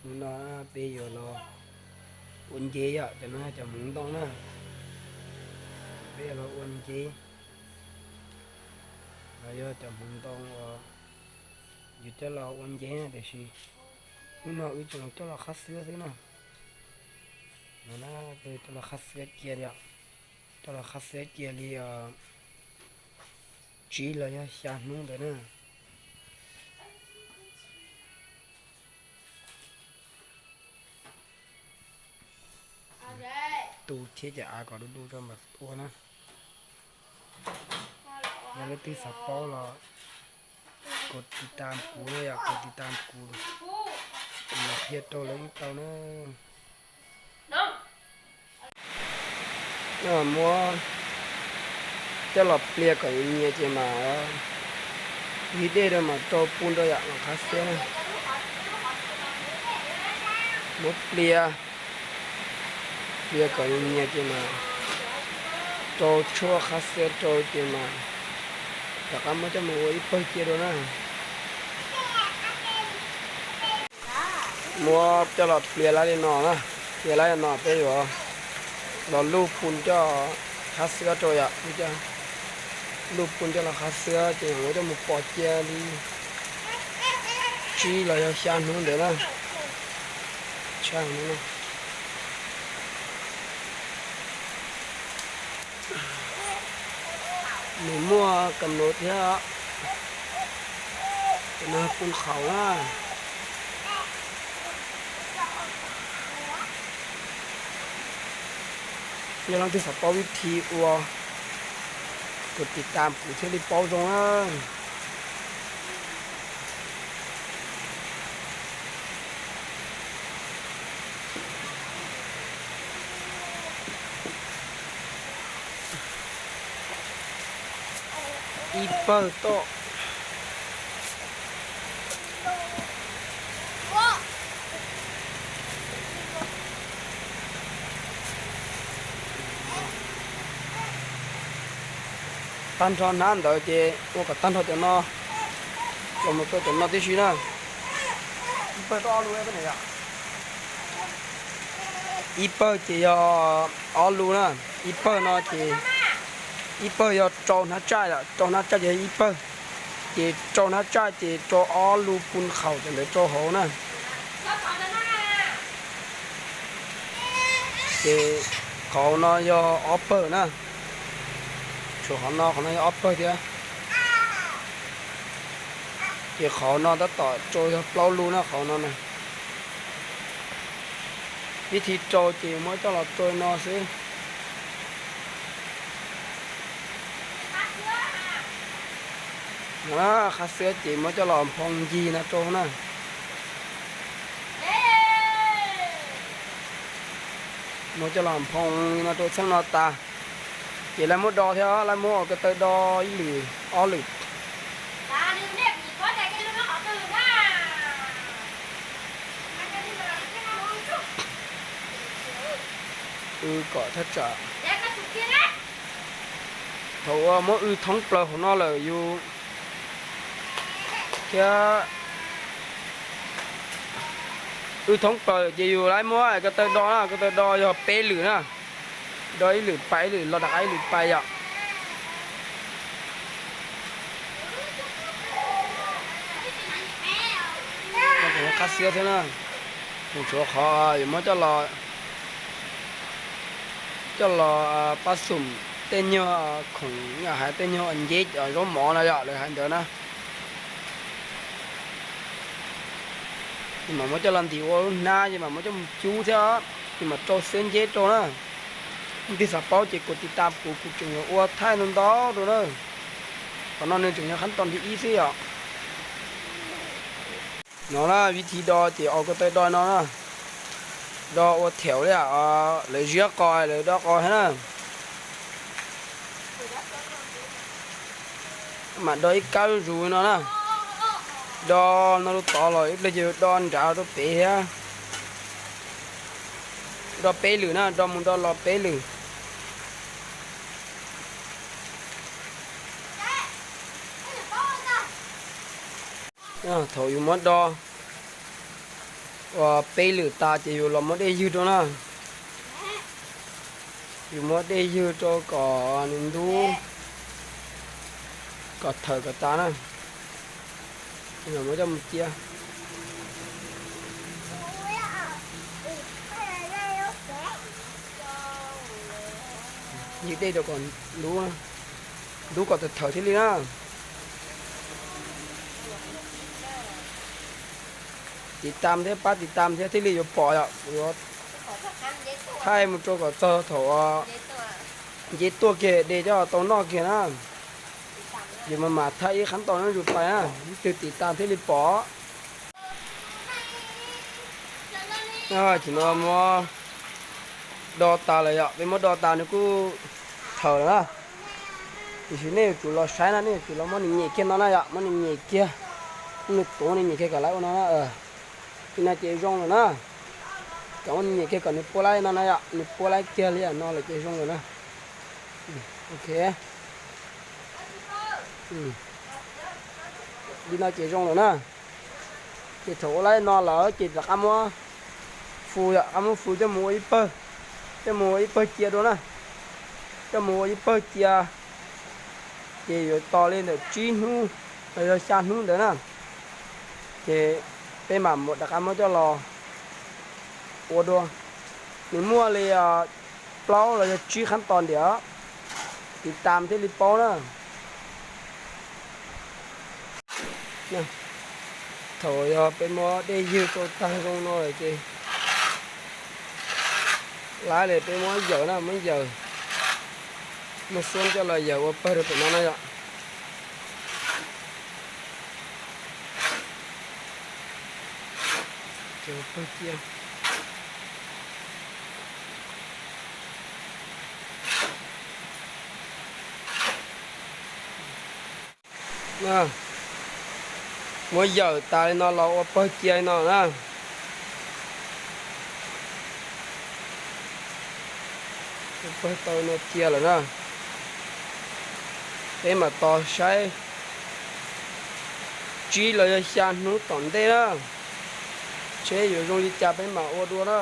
Hnub no peb yuav los ua nceb yom, cov no yog cov hmoov ntoo na. Peb yuav los ua nceb, los yog cov hmoov ntoo uas yus coj los ua nceb na, tiam sis hnub no wb tseem coj los qhab xwab xwb na. No na, coj los qhab xwab cia li, coj los qhab xwab cia li tsib los yog xya hnub ntawd na. Tu thiab ces av kom du du rau mam ua na. Yog leej twg xav paub los kos tiv tam kuv na yom, kos tiv tam kuv, kuv mam qhia rau lawv yeej tau na. Muab coj los plias kom nyias ces mam lig dej rau mam rau pun rau yom, los qhab xwab na. Muab plias, plias kom nyias ces mam rau tshuaj qhab xwab rau ces mam rov qab muab coj mus ua ib pawg cia dua na. Muab coj los plias lawm li no na, plias lawm li no peb yuav los luj pun coj qhab xwab rau yom, luj pun coj los qhab xwab ces yuav coj mus pos cia li tsib los yog xya hnub ntawd na. Nws muaj kam nuv thiab, no pun qhaum na. Yog leej twg xav paub vib thi ua, kos tiv tam kuv thiaj li paub zoo na. Ib pawg toj. Tag nrho hnab ntawd ces ua kom tag nrho cov no los mus rau cov no tib si na. Ib pawg ces yog ob lub na, ib pawg no ces ib pawg yog rau hnab tsaij, rau hnab tsaij ces yog ib pawg, ces rau hnab tsaij ces rau ob lub pun qhaum cov ntawd rau hauv na. Ces qhov no yog ob pawg na, tshuav qhov no, qhov no yog ob pawg thiab. Ces qhov no tab tom rau yog plaub lub na qhov no na. Vib thi rau ces muab coj los rau no xwb. Qhab xwab ces muab coj los nphoo ncig no rau na. Muab coj los nphoo no rau txheej no tas, ces lawv muab do thiab, lawv muab ua ko taw do ib lwm ob lwm. Wb kom thaj tsam thaum uas muab wb thoob plaws hauv no lawm yus thiab, wb thoob plaws ces yus lawv muab ko taw do na, ko taw do yog peb lwm na, do ib lwm pais ib lwm los rov qab ib lwm pais yom. Qhab xwab thiab na, tseem tshuav qhov yuav muab coj los, coj los pab xum tej nyuag khoom, hais tej nyuag nceb zaub mov no yom, lawv hais ntawd na. Ces mam muab coj los ntim ua lub hnab, ces mam muab coj mus cub thiab, ces mam rau xwab nceb rau na. Leej twg xav paub ces kos tiv tam kuv, kuv tseem yuav ua thaij ntau ntau rau na. Qhov no nws tseem yog qhab tos thib ib xwb yom. No na, vib thi do ces ua ko taw do no na. Do ua thaum li lawv ziab qos lawv do qos thiab na. Mam do ib kab zuj zus no na. Do no rau tod los ib pliag ces do nrad rau pem thiab. Do peb lwm na, do mus do los peb lwm. Thaum yus muab do, Ua peb lwm tas ces yus los muab dej ywg rau na. Yus muab dej ywg rau kom nws ntub, kom thawm kom tas na. Muab coj mus cia. Ywg dej rau kom ntub, ntub kom thawm thawm thiaj li na. Tiv tam thiab pab tiv tam thiab thiaj li yuav pom yom. Yuav thaij mus rau kom txog thaum nce tuaj kiag de coj tau noj kiag na. Yus mas mam thaij ib qhab ntau no zus pais na, ib tug tiv tam thiaj li pom. Tam no muab do tas lawm yom, peb muab do tas nws kuj thawm lawm na. Tiam sis nej yuav tsum los saib na, nej yuav tsum los muab nws nyem kiag no na yom, muab nws nyem kiag, muab nws tuav nws nyem kiag kom lawv ua no na. Li no ces zoo lawm na. Kom muab nws nyem kiag kom nws puab laib no na yom, nws puab laib kiag li no lawm ces zoo lawm na. Ok. Li no ces zoo lawm na. Ces thaum ua laib no lawm ces rov qab muab fu yom, rov qab muab fu coj mus ua ib pawg, coj mus ua ib pawg cia dua na. Coj mus ua ib pawg cia, ces yuav tos li ntawm tsib hnub los yog xya hnub ntawd na, ces peb mam rov qab muab coj los ua dua. Nws muaj li plaub los yog tsib qhab tos ntiam, tiv tam thiaj li paub na. Thaum yog peb muab dej ywg rau tag zoo no lawm ces lawv li peb muab yawm na, muab yawm, muab suab coj los yawm ua pawg rau pem no na yom. Muab yawm tas li no los ua pawg cia li no na. Ua pawg tau li no cia lawm na. Peb mam tos saib tsib los yog xya hnub tom ntej na, seb yuav zoo li cas peb mam ua dua na.